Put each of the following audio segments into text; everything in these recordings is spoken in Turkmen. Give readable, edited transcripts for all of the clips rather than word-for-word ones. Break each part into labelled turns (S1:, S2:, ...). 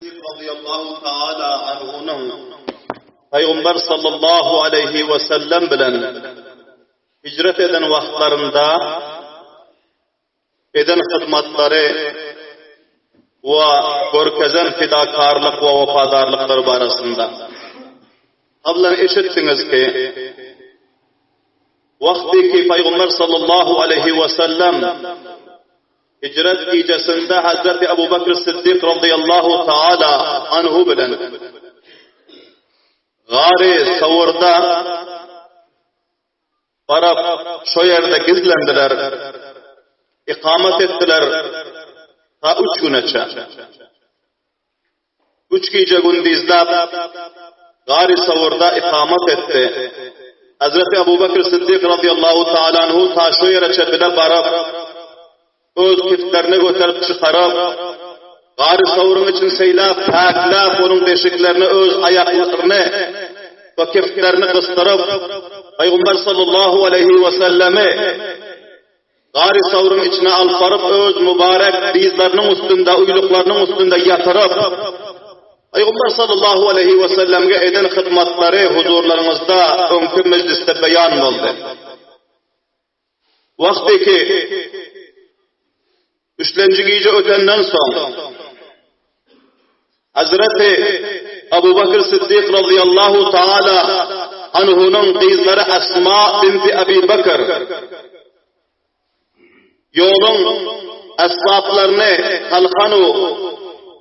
S1: Razyýallahu taala anhunyň Pygamber sallallahu aleýhi we sellem bilen hijret eden wagtlarynda eden hyzmatlary we görkezen fidakarlyk we wepadarlyklary barasynda. Gablan eşitdiňiz ki, wagty ki Pygamber sallallahu aleýhi we sellem Hijret gijesinde Hazreti Abu Bekr Siddik razyýallahu taala anhu bilen Gary Sawrda baryp şo ýerde gizlendiler. Ikamat etdiler ta üç güneçe. Üç gije-gündizläp Gary Sawrda ikamat etdi. Hazreti Abu Bekr Siddik razyýallahu taala anhu ta şo ýereçe bile baryp, öz kiftlerini göterip çykaryp, Gary Sawryň içini seýläp, päkläp, onuň deşiklerine öz aýaklaryny we kiftlerini gysdyryp, Pygamber sallallahu aleýhi we sellemi Gary Sawryň içine alyp baryp, öz mübarek dyzlarynyň üstünde, uýluklarynyň üstünde ýatyryp, Pygamber sallallahu aleýhi we sellemge eden hyzmatlary huzurlaryňyzda öňki mejlisde beýan boldy. Wagty ki, üçlenji gije ötenden soň, Hazreti Abu Bakr Siddik razyýallahu taala anhunyň gyzlary Asma binti Abi Bakr ýoluň esbaplaryny talhanu,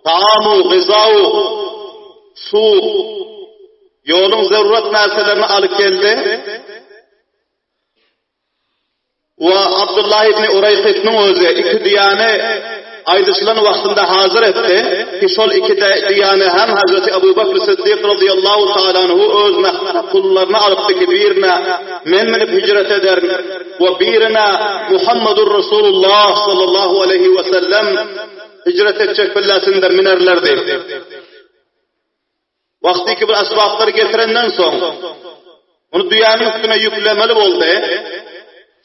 S1: taamu, gyzau, suw, ýoluň zarurat närselerini alyp geldi. We Abdullah ibn Uraýkytnyň özi iki düýäni aýdyşylan wagtynda hazyr etdi ki, şol iki düýäni hem Hazreti Abu Bekr Siddik razyýallahu taala anhu öz kullaryna alypdy ki, birine men münüp hijret ederin we birine Muhammedur Rasulullah sallallahu aleýhi we sellem hijret etjek pillasynda münerler diýip. Wagtyky bir esbaplary getirenden soň, ony düýäniň üstüne ýüklemeli boldy.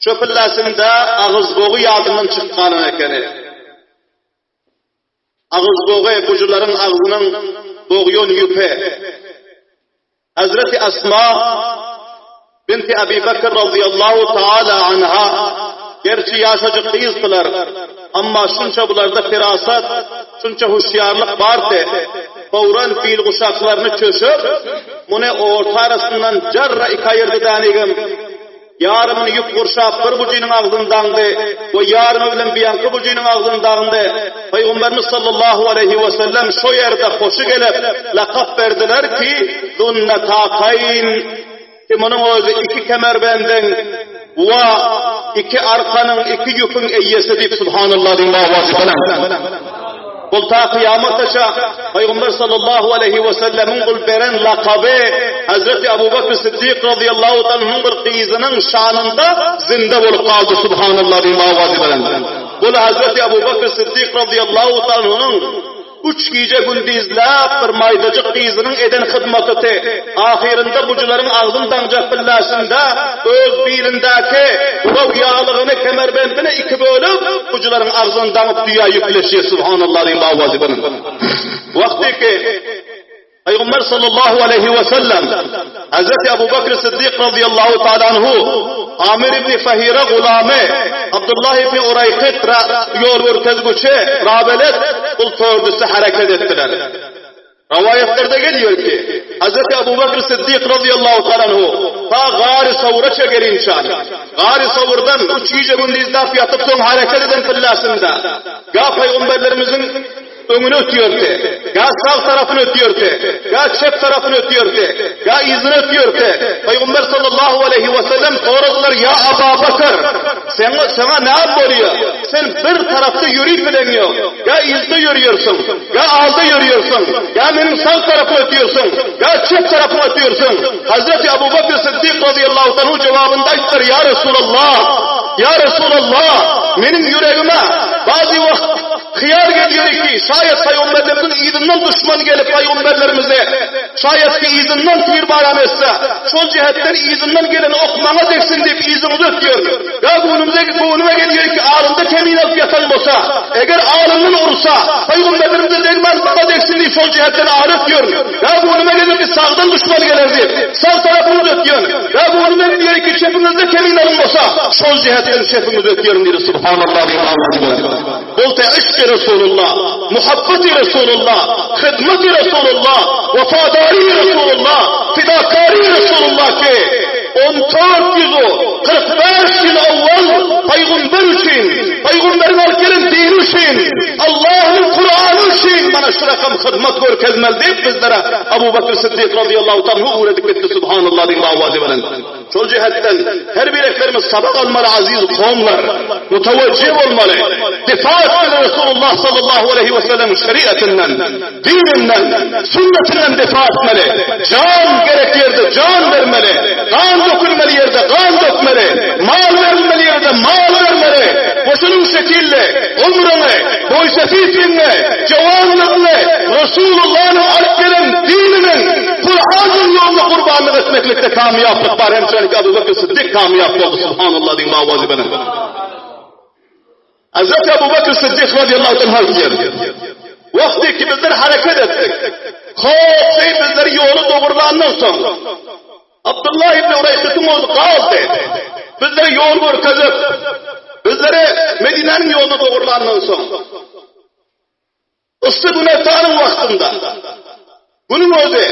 S1: Şo pillasynda agyzbogy ýadyndan çykyp galan ekeni. Agyzbogy bujularyň agzynyň bogýan ýüpi. Hazreti Asma binti Abi Bekr razyýallahu taala anha gerçi ýaşajyk gyzdylar, amma şunça bularda firasat, şunça hüşýarlyk bardy, fowran bilguşaklaryny çöşüp, muny orta arasyndan jarra iki aýyrdy dänigim. Ýarymyny ýüp gurşap bir bujynyň agzyny daňdy we ýarymy bilen biýanky bujynyň agzyny daňdy. Pygamberimiz sallallahu aleýhi we sellem şo ýerde hoşy gelip, lakap berdiler ki, Zunnetakaýn, ki munuň özi iki kemerbendiň we iki arkanyň, iki ýüpüň eýesi diýip subhanallah diýiň owazy belent. Bul ta kyýamataça Pygamber sallallahu aleýhi we sellemiň bul beren lakaby Hazreti Abu Bekr Siddik razyýallahu anhuň bir gyzynyň şanynda zinde bolup galdy subhanallah diýiň owazy belent. Bul Hazreti Abu Bekr Siddik razyýallahu anhuň Üç gije gündizläp bir maýdajyk gyzynyň eden hyzmatyty, ahyrynda bujularyň agzyn daňjak billäşinde öz bilindäki buraw ýaglygyny kemerbendine iki bölüp, bujularyň agzyny daňyp düýä ýükleşýär, Subhanallah diýip owazy belent. Wagty ki, Pygamber sallallahu aleýhi we sellem Hazreti Abu Bekr Siddik razyýallahu taala anhu Amir ibn Fahira gulamy Abdullah ibn Uraýkyt ýol görkezgüçi rabelet ul tördüsi hereket etdiler. Rowaýatlarda gelýär ki, Hazreti Abu Bekr Siddik razyýallahu taala anhu ta Gary Sawraça gelinçä, Gary Sawrdan üç gije gündizläp ýatyp soň hereket eden pillasynda, ga pygamberlerimiziň Öňüni ötýärdi, ýa sag tarapyny ötýärdi, ýa çep tarapyny ötýärdi, ýa yzyny ötýärdi. Pygamber sallallahu aleýhi we sellem soradylar, Ýa Aba Bakr, seňe, saňa näme bolýar? Sen bir tarapda ýörüp bileňýok, ýa yzda ýörýärsiň, ýa alda ýörýärsiň, ýa meniň sag tarapymy ötýärsiň, ýa çep tarapymy ötýärsiň. Hazreti Abu Bakr Siddik razyýallahu anhu jogabynda aýtdylar, Ýa Resulallah, ýa Resulallah, meniň ýüregime bazy wagt. Hyýal gelýär ki, şaýat pygamberlerimiziň yzyndan duşman gelip pygamberlerimize, şaýat ki yzyndan tir-baran etse, şol jähetden yzyndan gelen ok maňa degsin diýip yzyňyzy ötýärin. Ýa göwnümize göwnüme gelýär ki, alynda kemin alyp ýatan bolsa, eger alyndan ursa, pygamberlerimize degmän maňa degsin diýip şol jähetden ary ötýärin. Ýa göwnüme gelir ki, sagdan duşman geler diýip, sag tarapyňyzy ötýän. Ýa göwnüme gelýär ki, çepiňizde kemin alyn bolsa, şol jähetden çepiňizi ötýärin diýdi. Subhanallah diýip Bolsa yşky Resulullah, muhabbeti Resulullah, hyzmaty Resulullah, wefadary Resulullah, fidakary Resulullah ki, on dört ýüz 45 ýyl owwal Pygamber üçin, Pygamberiň alyp gelen dini üçin, Allahyň Kurany üçin mana şu rakam hyzmat görkezmeli diýip bizlere Abu Bakr Siddik radiyallahu ta'ala öwredip gitdi Subhanallah diýip awazy bilen. Şol jähetden her bireklerimiz sabak almaly aziz kowumlar, mutawajjih bolmaly, difa etmeli Resulullah sallallahu aleýhi we sellemiň şeriatyndan, dininden, sünnetinden difa etmeli, jan gerek ýerde jan bermeli, gan dökülmeli ýerde gan dökmeli, mal berilmeli ýerde mal bermeli we şunuň şekilli ömrüňi, boý-sefitligiňi, jowanlygyňy Resulullanyň alyp gelen dininiň, Kuranyň ýolunda gurbanlyk etmeklikde kamýaplyk bar hemçelik Abu Bekr Siddik kamýap boldy Subhanallah diýiň awazy bilen. Hazreti Abu Bekr Siddik radiyallahu anh aýdýar. Wagty ki bizler hareket etdik. Hop şey bizleri ýoly dogrulandan soň Abdullah ibn Ureýkytyň ogly galdy. Bizlere ýol görkezip, bizlere Medinäniň ýoluny dogrulandan soň Yssy günortanyň wagtynda Günüň özi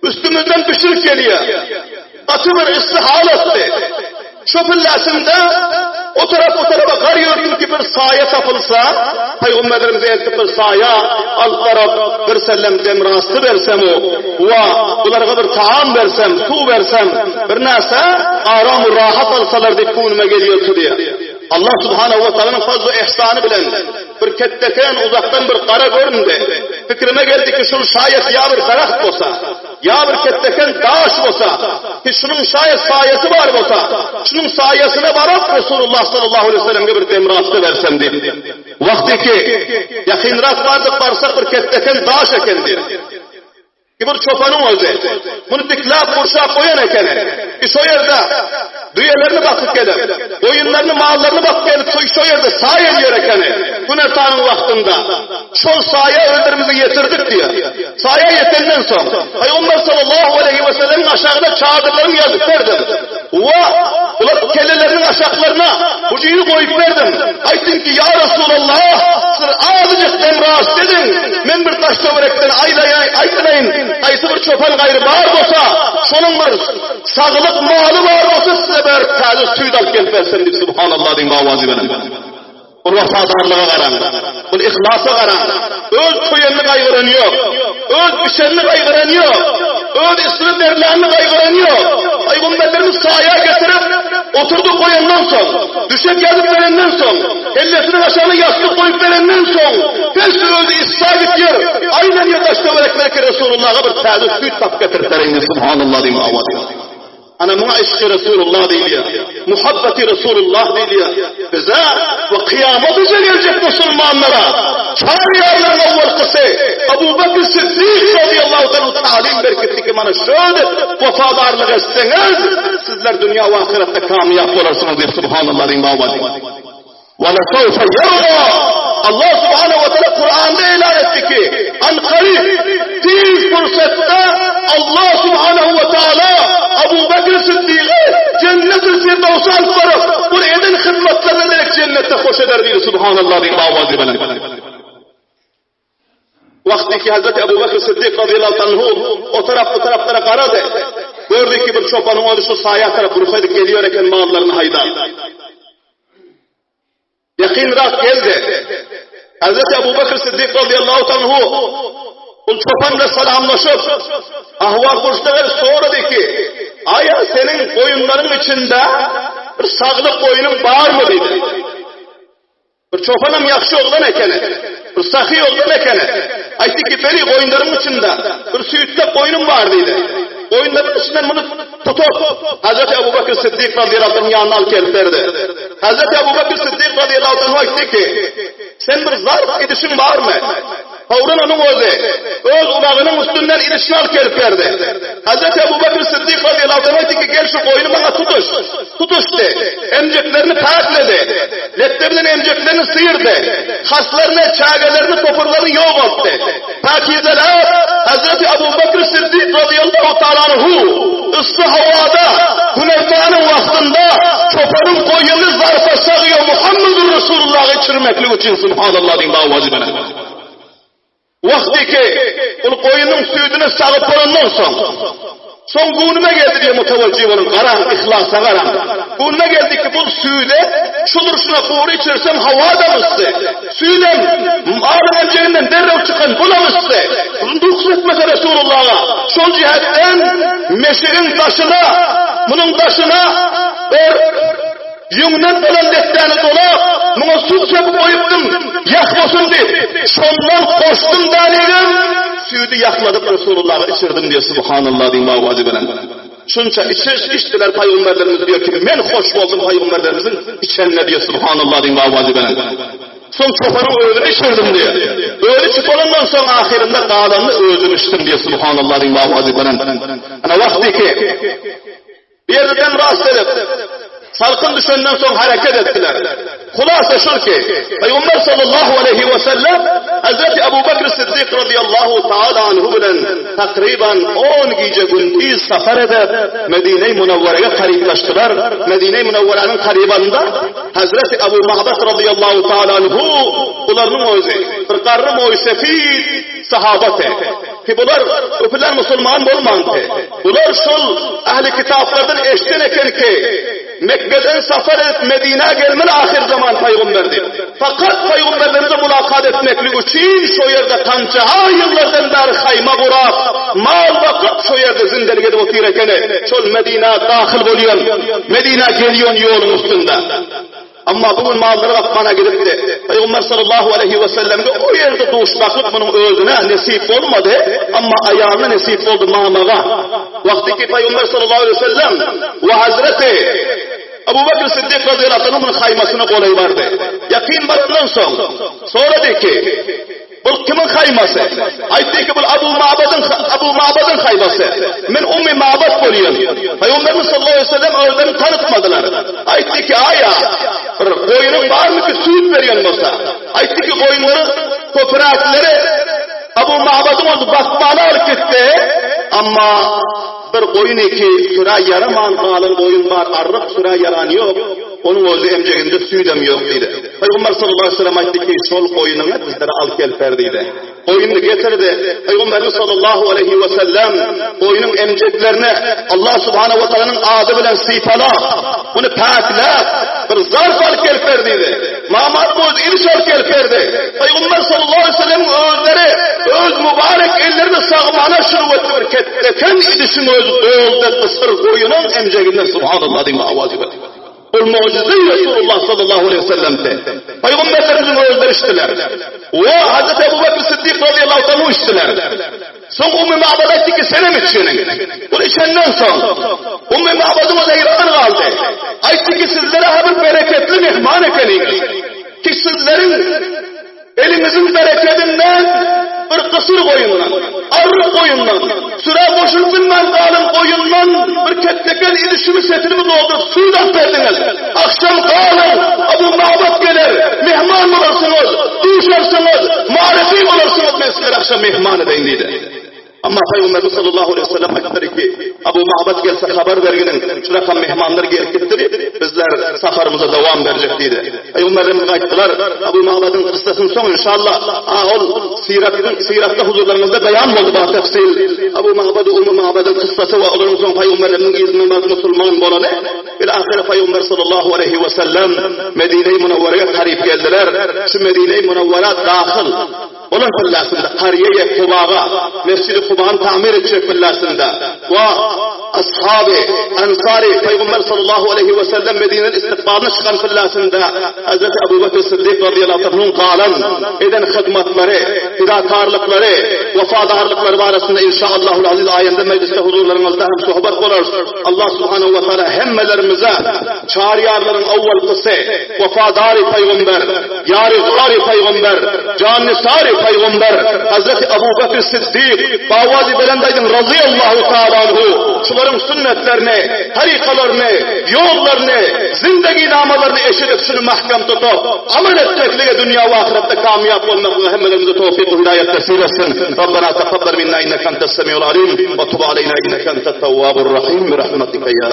S1: üstümizden bişirip gelýär. Gaty bir yssy halatdy. Şo pilläsinde o tarap bu tarapa gar ýördüm ki bir saýa tapylsa, pygamberlerimize eltip bir saýa alyp baryp, bir sellem demrasty bersem u wa bularga bir taam bersem, suw bersem, bir närse aram u rahat alsalar diýip göwnüme gelýärdi diýýär. Allah subhanahu wa taalanyň fazl u ihsany bilen Bir ketdeken uzakdan bir gara göründi. Pikrime geldi ki şul şaýat ýa bir daragt bolsa, ýa bir ketdeken daş bolsa, ki şunuň şaýat saýasy bar bolsa, şunuň saýasyna baryp Resulullah sallallahu aleýhi we sellemge bir demrasty bersem diýip. Wagty ki ýakynrak bardyk barsak bir ketdeken daş eken diýip. Ki bir çopanyň özi muny dikläp gurşap goýan ekeni. Ki şo ýerde düýelerini bakyp gelip, goýunlaryny, mallaryny bakyp gelip, şo şo ýerde saý edýär ekeni. Günortanyň wagtynda şol saýa özlerimizi ýetirdik diýýär. Saýa ýetenden soň, Pygamber sallallahu aleýhi we sellemiň aşagyna çadyrlaryny ýazyp berdim. We bular kelleleriniň aşaklaryna bujyny goýup berdim. Aýtdym ki, Ýa Resulallah, siz azajyk dem rast ediň, men bir daş-töwerekden aýlaýaýyn, aýtlaýyn, haýsy bir çopan gaýry bar bolsa, şonuň bir saglyk maly bar bolsa, size berip täze süýt alyp gelip bersem diýip, Subhanallah diýiň owazy bilen. Bul wepadarlyga garaň, bul yhlasa garaň. Öz köýenini gaýgyran ýok, öz bişenini gaýgyran ýok, öz üstüne berlenini gaýgyran ýok. Pygamberlerimiz saýa getirip, oturdyp goýandan soň, düşek ýazyp berenden soň, kellesiniň aşagyna ýassyk goýup berenden soň, pes özi yssa gitýär, aýlanýar daş-töwerekdäki Resulullaha bir täze süýt tapyp getirip bereýin diýip, Subhanallah diýip owaz edýär. Ana muňa yşky Resulullah diýilýär. Muhabbeti Resulullah diýilýär. Bize we kyýamataça geljek musulmanlara çaryýarlaryň owalkysy Abu Bekr Siddik radiyallahu anhu talim berkitdi ki mana şöyle wefadarlyk etseňiz sizler dünýä we ahyretde kamyýap bolarsyňyz diýip subhanallah diýip baba diýip. Ve lesevfe yerda. Allah subhanehu ve teala Kur'an'da ilan etti ki an karib tiz fırsatta Allah subhanehu ve teala Abu Bekir Sıddık'ı cennet-i firdevs'e alıp barıp bu eden hizmetlerine direkt cennette hoş eder diýdi subhanallah diýip awazy bilen. Wagty ki Hazreti Ebu Bekr Siddik radiyallahu anhu o tarap bu taraplara garady. Gördü ki bir çopanyň özi şu saýa tarap ruh edip geliyor eken mallaryny haýdap. Ýakynrak geldi. Hazreti Ebu Bekr Siddik radiyallahu anhu ol çopan bilen salamlaşyp, ahwal pursa sorady ki, Aýa seniň goýunlaryň içinde bir saglyk goýnuň barmy diýdi. Bir çopanam ýagşy oglan ekeni. Bir sahy oglan ekeni. Aýtdy ki, beri goýunlaryň içinde bir süýtlek goýnum bar diýdi. Goýunlaryň içinden muny tutup, Hazreti Ebu Bekr Siddik radiyallahu anhuň ýanyna alyp gelip berdi. Hazreti Ebu Bekr Siddik radiyallahu anhu aýtdy ki, Sen bir zarp idişiň barmy? Fowran onuň özi öz ulagynyň üstünden idişini alyp gelip berdi. Hazreti Ebu Bekr Siddik razyýallahu anh aýtdy ki, Gel şu goýny maňa tutuş. Tutuşdy. Emjeklerini päkledi. Letde bilen emjeklerini syrdy. Haslaryny, çägelerini, topurlaryny ýogaltdy. Päkizeläp, Hazreti Ebu Bekr Siddik razyýallahu taala anhu yssy howada, günortanyň wagtynda çopanyň goýuny zarpa sagýa Muhammedur Resulullaha içirmeklik üçin Subhanallah diýip awazy bilen. Wagtyky ol goýunyň süýdüni sagyp bolandan soň, soň göwnüme geldi diýýär mutawajjy boluň, garaň, yhlasa garaň. Göwnüme geldi ki, bu süýde şu durşuna gury içirsem howadam yssy, süýdem malyň emjeginden derrew çykan bulam yssy. Nuks etmese Resulullaha, şol jähetden meşigiň daşyna, munuň daşyna bir Ýüňden bolan dessäni dolap, muňa suw sepip goýupdym, ýah bolsun diýip. Şondan goşdum dälligem, süýdi ýahladyp Resulullaha içirdim diýýär, Subhanallah diýiň owazy bilen. Şunça içiş içdiler pygamberlerimiz diýýär ki, men hoş boldum pygamberlerimiziň içenine diýýär, Subhanallah diýiň owazy bilen. Soň çopanyň özüne içirdim diýýär. Özi içip bolandan soň ahyrynda galanyny özüm içdim diýýär, Subhanallah diýiň owazy bilen. Ana wagtyky Bu ýerden rast edip, salkyn düşenden soň hereket etdiler. Hulasa şul ki, Pygamber sallallahu aleýhi we sellem Hazreti Abu Bekr Siddik razyýallahu taala anhu bilen takryban on gije-gündiz sapar edip, Medine-i Munawwaraga karyplaşdylar. Medine-i Munawwaranyň karybynda Hazreti Abu Ma'bad razyýallahu taala anhu bularynyň özi bir garry moýsefid sahabasy. Ki bular öpüler musulman bolmandy. Bular şol ähli kitaplardan eşden eken ki, Mekgeden safar edip Medinä gelmeli ahyr zaman paýgumber diýip. Fakat paýgumberlerimize mulakat etmeklik üçin şo ýerde kançaha ýyllardan bäri haýma gurap, mal bakyp şo ýerde zindelik edip otyr ekeni. Şol Medinä dahyl bolýan, Medinä gelýän ýoluň üstünde. Emma bu gün mallary bakmana gidipdi. Pygamber sallallahu aleýhi we sellemge o ýerde duşmaklyk munuň özüne nesip bolmady, emma aýalyna nesip boldy mamaga. Wagty ki Pygamber sallallahu aleýhi we sellem we Hazreti Abu Bekr Siddik razyýallahu anhu munuň haýmasyna golaý bardy. Ýakyn barandan soň sorady ki, Bul kimiň haýmasy? Aýtdy ki, bul Abu Mabadyň Abu Mabadyň haýmasy. Men Ummi Mabat bolýan. Pygamberimiz sallallahu aleýhi we sellem özlerini tanytmadylar. Aýtdy ki, aýa, bir goýnuň barmy ki süýt berýän bolsa? Aýtdy ki, goýunlary köpräkleri Abu Mabadyň oldy bakmana alyp gitdi. Amma bir goýun ki sürä ýaraman galan goýun bar, arryk sürä ýaran ýok. Onuň özi emjeginde süýdem ýok diýdi. Pygamber sallallahu aleýhi we sellem aýtdy ki, şol goýnuňy bizlere alyp gelip ber diýdi. Goýnuny getirdi. Pygamberimiz sallallahu aleýhi we sellem goýnuň emjeklerini Allah subhanahu we taalanyň ady bilen sypalap, ony päkläp, bir zarf alyp gelip ber diýdi. Mamat bu iliş alyp gelip berdi. Pygamber sallallahu aleýhi we sellemiň özleri öz mübarek ellerini sagmana şurup etdi bir ketdeken idişiň özi doldy gysyr goýnuň emjeginden subhanallah diýip awazy berdi. Ol mugjyza Resulullah sallallahu aleýhi we sellemdi. Pygamberlerimiziň özleri içdiler. We Hazreti Ebu Bekr Siddik razyýallahu anhu içdiler. Soň Ummy Ma'bad aýtdy ki, senem içginiň. Ol içenden soň Ummy Ma'badyň özi haýran galdy. Aýtdy ki, sizlere ha bir bereketli mehman ekeniňiz. Ki sizleriň Eliňiziň berekedinden bir gysyr goýundan, arryk goýundan, sürä goşulyp bilmän galan goýundan bir ketdeken idişimi, setirimi dolduryp süýt alyp berdiňiz. Agşam galyň, Abu Mabat geler, mehman bolarsyňyz, duşarsyňyz, maryfy bolarsyňyz, men sizleri agşam mehman edeýin diýdi. Amma Pygamberimiz sallallahu aleýhi we sellem aýtdylar ki, Abu Ma'bad gelse habar berginiň, şu rakam mehmanlar gelip gitdi diýip, bizler saparymyza dowam berjek diýdi. Pygamberimiz aýtdylar, Abu Ma'badyň kyssasyny soň inşallah, a ol syratda, syratda huzurlaryňyzda beýan boldy ba tefsil. Abu Ma'bad we Ummu Ma'badyň kyssasy we olaryň soň Pygamberimiziň yzyndan baryp musulman bolany. Bil ahyry Pygamber sallallahu aleýhi we sellem Medine-i Munawwaraga taryp geldiler. Şu Medine-i Munawwara dahyl. Bolan pillasynda Karýeýe Kubaga, Mesjidi Kubany tamir etjek pillasynda we Ashaby, Ansary, Pygamber sallallahu aleýhi we sellem Medineden istikbalyna çykan pillasynda Hazreti Abu Bekr Siddik razyýallahu anhuň galan eden hyzmatlary, fidakarlyklary, wefalyklary. wepadarlyklary barasynda inşaallahul aziz aýende mejlisde huzurlaryňyzda hem sohbet bolarys. Allah subhanahu we taala hemmelerimize çaryýarlaryň owalkysy wepadary pygamber, ýary gary pygamber, jannisary pygamber Hazreti Abu Bekr Siddik bawazy belent aýdyň razyýallahu taala anhu şularyň sünnetlerini, tarykalaryny, ýollaryny, zindeginamalaryny eşidip şuny mähkem tutup amal etmeklige dünýä we ahyretde kamýap bolmaklyga hemmelerimize towfyk we hidaýat nesip etsin. Rabbena takabbal minna inneke entes semiul alim we tub aleýna inneke entet tawwabur rahim bi rahmetike ýa.